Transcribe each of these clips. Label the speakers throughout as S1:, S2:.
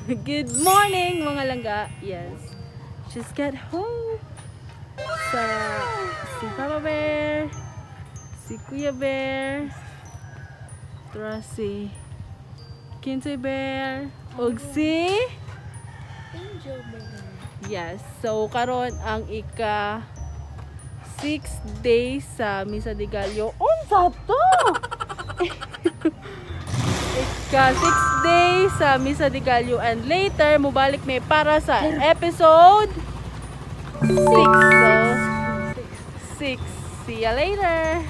S1: Good morning, mga langga. Yes. Just got home. Sa si Papa Bear, si Kuya Bear, tara si Kintoy Bear, ug si
S2: Angel Bear.
S1: Yes. So karon ang ika 6 days sa Misa de Gallo. Unsa to? Ika 6 days sa Misa de Gallo and later mubalik may para sa episode 6. So 6. See ya later.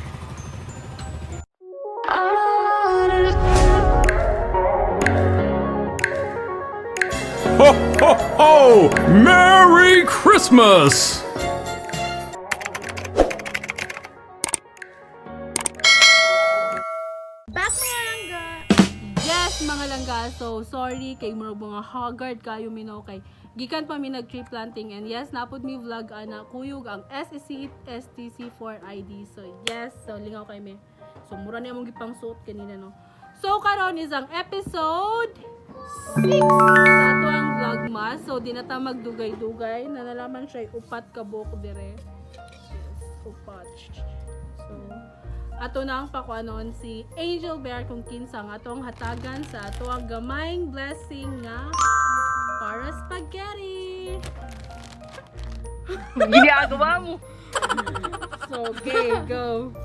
S3: Ho, ho, ho! Merry Christmas!
S2: Back, mga langga!
S1: Yes, mga langga. So, sorry kay murag mga haggard kayo mino kay gikan pa mi nag tree planting and yes, napod mi vlog ana kuyog ang E SEC STC 4 ID. So, yes, so lingaw kay mi. So, mura ni among gipangsuot kanina, no. So, karon is ang episode 6 sa ato ang vlogmas. So, di na ta magdugay-dugay. Nanalaman siya upat ka buok dire. Yes, upat. So, ato na ang pakuanon si Angel Bear kung kinsa nga atong hatagan sa ato ang gamayng blessing nga para spaghetti.
S4: Ginagawa mo.
S1: So, okay, go.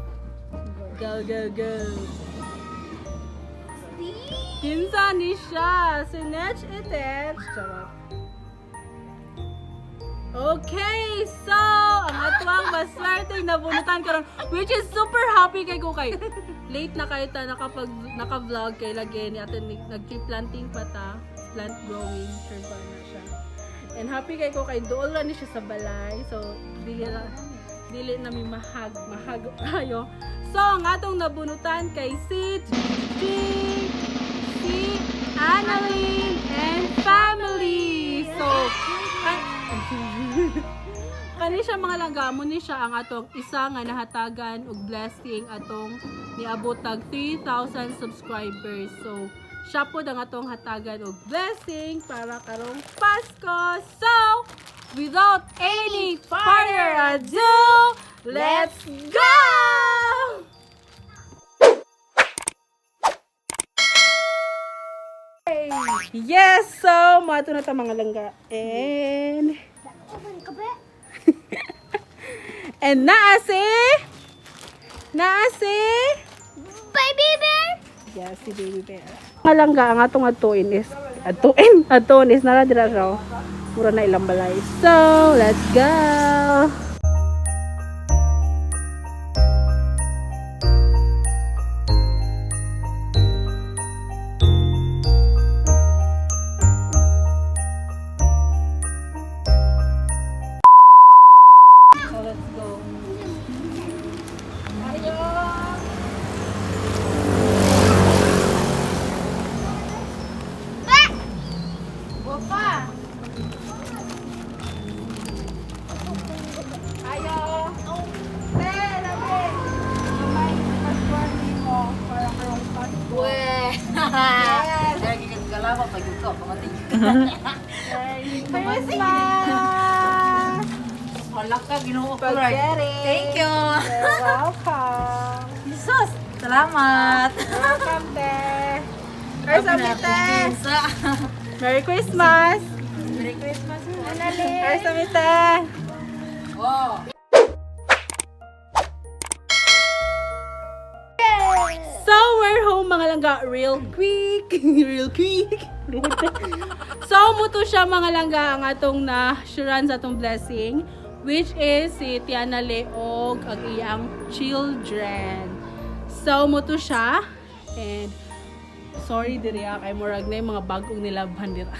S1: Go, go, go. Kinsa ni siya? Si Nech Itech. Charot. Okay, so, ang atwang maswerte nabunutan karon, which is super happy kay ko kay late na kayo ta nakapag naka-vlog kay lagi ni ato nag-tree planting pa ta, plant growing, sure ba na siya. And happy kay ko kay dool ra ni siya sa balay. So dili na mi mahag mahag kayo. So ang atong nabunutan kay si G, si Annalyn and family. So kani siya, mga langga, mo ni siya ang atong isa nga nahatagan og blessing atong niabot tag 3,000 subscribers. So siya pod ang atong hatagan og blessing para karong Pasko. So without any further ado, let's go! Yes, so mato na ta, mga langga. And
S2: Open ka ba?
S1: And naa si
S2: Baby Bear!
S1: Yes, si Baby Bear. Mga langga, ang atong atuin is atuin is nara dira siya. Oh. Mura na ilang balay. So, let's go! So, let's go. Ayo!
S2: Back! Wapa!
S1: Ayo! Te, labi! Gamay, pastor mo para karong Pasko.
S4: Weh.
S1: Yes!
S4: Lagi kang galaba pag ikaw, pamating.
S1: Merry Christmas!
S4: Wala ka, Ginoo ko, Lord.
S1: Spaghetti!
S4: Thank you.
S1: You're welcome!
S4: Jesus, salamat.
S1: Welcome, te! Ay, sabi, te!
S4: Sa.
S1: Merry Christmas!
S4: Merry Christmas.
S1: Ay, sabi, te!
S4: Oh.
S1: So, we're home, mga langga, real quick. Real quick. So, muto siya, mga langga, ang atong na assurance atong blessing, which is si Tiana Leog ang iyang children. So, muto siya. And, sorry diri ah, kay murag na yung mga bagong nilabhan dira.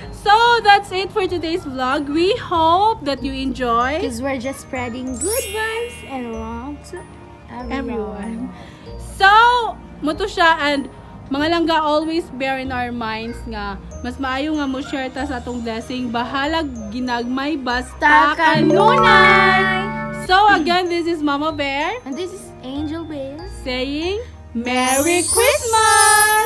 S1: So, that's it for today's vlog. We hope that you enjoy.
S2: Because we're just spreading good vibes and love to everyone.
S1: Everyone. So, muto siya and mga langga, always bear in our minds nga mas maayo nga mo share ta sa atong blessing bahalag ginagmay basta kanunay. So again, this is Mama Bear
S2: And this is Angel Bear.
S1: saying Merry Christmas!